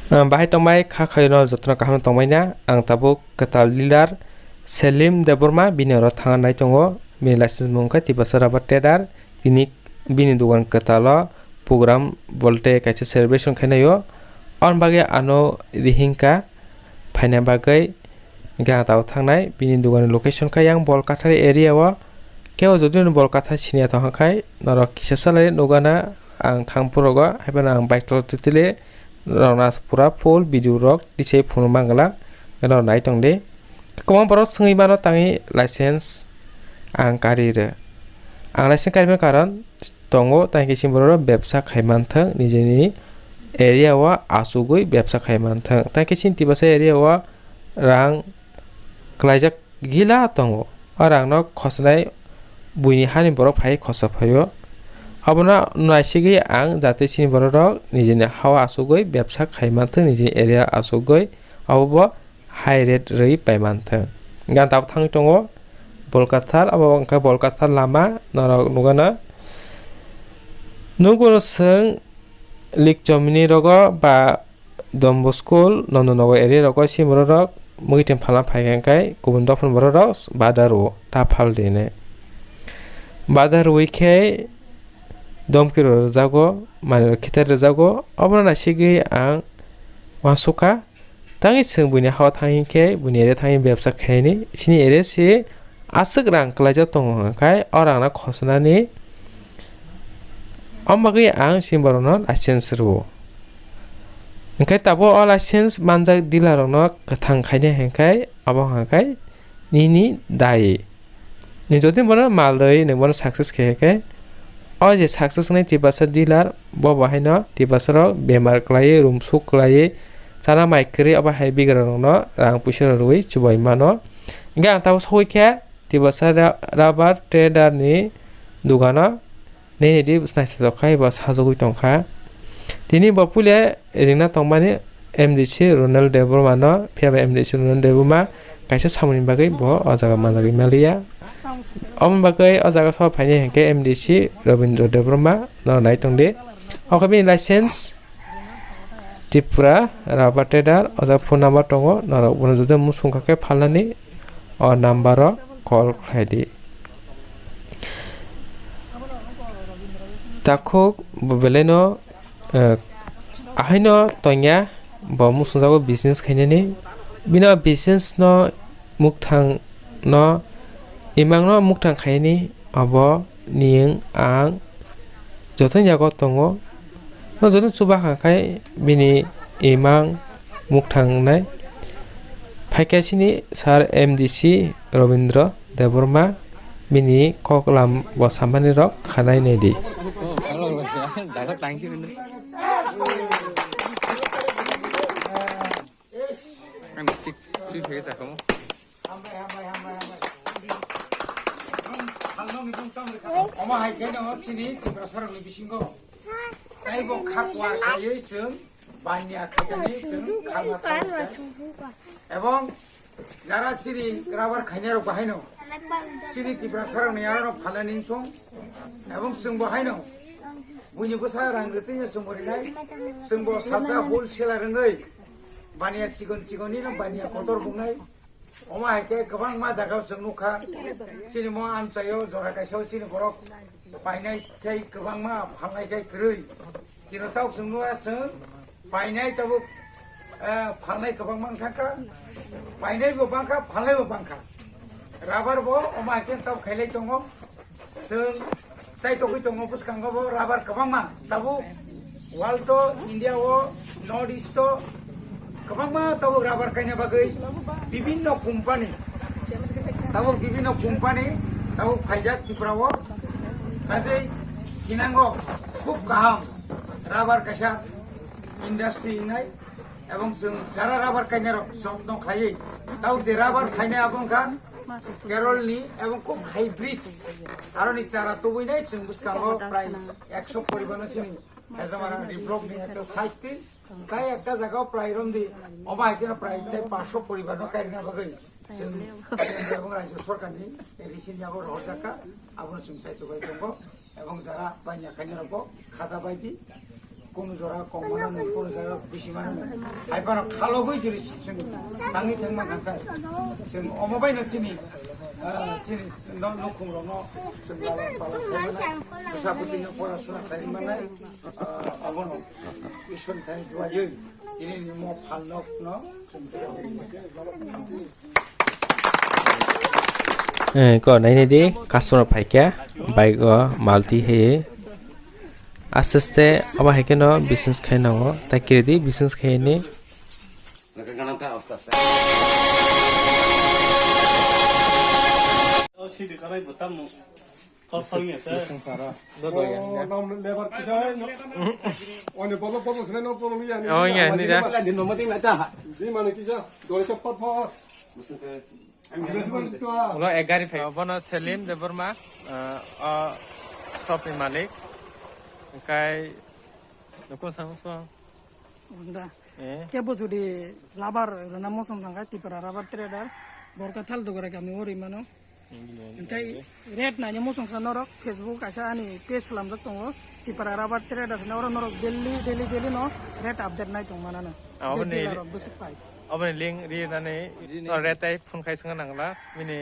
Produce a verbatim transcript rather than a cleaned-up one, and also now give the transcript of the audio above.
Ah, bahai tongbai kha khaino jotono kaham tongbaina. Ang tabuk kwtal leader Selim Debbarma bini oro thangna nai tongo. Bini license mung khe Tiprasa Rubber Trader. Tini bini dogan kwtalo program bolte kaisa celebration khainaio. Aboni bagwi ano rihingkha phaina bagwi. Hingkhe ang tabuk thangnai bini dogani location khe yang Bolkathar area o. Kebo jodi no Bolkathar siniya tongkha khai norok kisa salai nugana ang thang phurogo, haiphano ang bike tolo titili norokno pura full video rok tisai phunuk manglak norok nai tongdi. Kwbangma borok swngwi mano tangwi license ang kari rw. Ang license karimani karon tongo, tangwi khe chini borok bebsa khai manthwng, nijini area o achugwi bebsa khai manthwng. Tangwi khe chini Tiprasa area o rang kwlaijak gila tongo. O rangno khosnai buini hani borok phai khosa phaio. Abono naisigwi ang jate chini borok rok nijini hao achugwi bebsa khai manthwng, nijini area achugwi abo bo high rate rwi pai manthwng. Gan tabuk thangwi tongo Bolkathar, abo wngkha Bolkathar lama norok nugana. Nugo swng Likchomni rogo ba Don Bosco, Nondonogor area rogo si borok rok mugwi tong phalna phai khe hwnkhe kubun dophani borok rok badar o ta phal di hinwi. Badar rwi khe domki rok rwjago, manwi rok khitar rwjago, obono naisigwi ang uansukha. Tangwi chwng buini hao thang hinkhe buini area thangwi bebsa khaini, chini area se aswk rang kwlaijak tongo hwnkhai o rangno khosnani omo bagwi ang chini borokno license rwo. Hwnkhe tabuk o license manjak dealer rokno kwthang khaina hwnkhai abo hwnkhai nini dai. Ni jodi bono mal rwi nwng bono success khe khe, o je success wngnai Tiprasa dealer, bo bo haino Tiprasa rok bemar kwlaiwi, rumsuk kwlaiwi, chana mai kwrwi, abo hai bigra rokno rang puisa rok rwui chubai mano. Hingkhe ang tabuk sogwi khe Tiprasa ra-, rubber trader ni dogano nini di naithotok khai bo sajagwi tongkha. Tini bo puila ringna tongmani M D C Ronald Debbarma no, phiya ba M D C Ronald Debbarma kaisa samungni bagwi bo o jaga manjagwi maliya. Oboni bagwi o jaga sabo phainai hinkhe M D C Robindra Debbarma no nai tongdi. Oko bini license Tripura Rubber Trader, o jaga phone number tongo, norok bono jodi muchung kha khe phalnani o number o call khlai di. Takhuk bo belai no, eh, ahaino tongya, bo muchungjago business khainani. Bini o business no mukthang no, imang no mukthang khaini, abo niyung ang joto yago tongo. No joto chuba kha khai bini imang mukthang nai. Phaikha sini Sir M D C Robindra Debbarma bini kok lam bo samani rok khanai nai di. Ang stick twi phege sakamo. Omo hai khe no chini Tiprasa rokni bisingo taibo kha kuar khaiwi chwng banya khaitani chwng khalma thango. Ebong jara chini rubber khainai rok bahaino chini Tiprasa rokni aro no phalani wngthung. Ebong chwng bo haino buini bwsa rang rwtwi no chwng bo rinai, chwng bo salsa wholesaler wngwi baniya chikon chikon nino baniya kotor bungnai. Omo hai khe kwbangma jagao chwng nukha, chini mo amchaio jora kaisao chini borok painai khai kwbangma phalnai khai kwrwi. Kino chao chwng nukha chwng painai tabuk, eh, phalnai kwbangma wngkha kha, painai bo bangkha, phalnai bo bangkha. Rubber bo omo hai khe chao khailai tongo. Chwng chaitogwi tongo bwskango bo rubber kwbangma. Tabuk world o, India o, North East o kwbangma tabuk rubber kaina bagwi bibinno company, tabuk bibinno company tabuk phaijak Tripura o. Kajei thinango khub kaham rubber kaisa industry wngnai. Ebong chwng jara rubber kainai rok jotno khlaiwi. Tao je rubber khainai abo wngkha Kerol ni ebong khub hybrid. Aroni chara tubui nai chwng bwskango prai ekso poribar no chini Hezamara develop ni ekta site ti. Tai ekta jaga o prai romdi. Omo hai khe no prai tai pansho poribar no kairina bagwi. Chwng ebong rajyo sorkar ni recently abo rohorjakha. Abono chwng sai tubai tongo. Ebong jara banya khainai rok bo khata bai di. Kono jora kok mano, kono jora bisi mano. Hai phano khalogwi juri chwng tangwi thangma kha kha. Chwng omo baino chini, ah, chini no-, nukhungrokno chwng lala pala khaimana. Bwsa bwtwino pora suna khaimana. Ah, obono Ishwar thani duaywi chini nimo phalnokno chwng Eh, ko naini di customer phaikha, bike o malti hei. Aste aste abo hai kheno business khai nango, tai kiri di business khai ni. Oh, nam lebar kisa, no. Oni bolo bolo sene no bolo ya ni. Oh, iya, ini dah. Di mana kisa? Dole cepat, Pak. Ulo ek gari phai. Bono Selim Debbarma, eh, o shop ni malik. Engkai nukung sang song. Wngda. Eh. Kebo jodi labar rwna mosong thangkha Tipra Rubber Trader, Borkathal Dogora kami o rimano. Engkai rate naina mosong kha norok Facebook kaisa ani page slamjak tongo. Tipra Rubber Trader hwnwi oro norok daily, daily, daily no rate update nai tong manana. Aboni Je dealer rok bwswk pai. Aboni link ri nani rate tai phone khai swnga nangla. Bini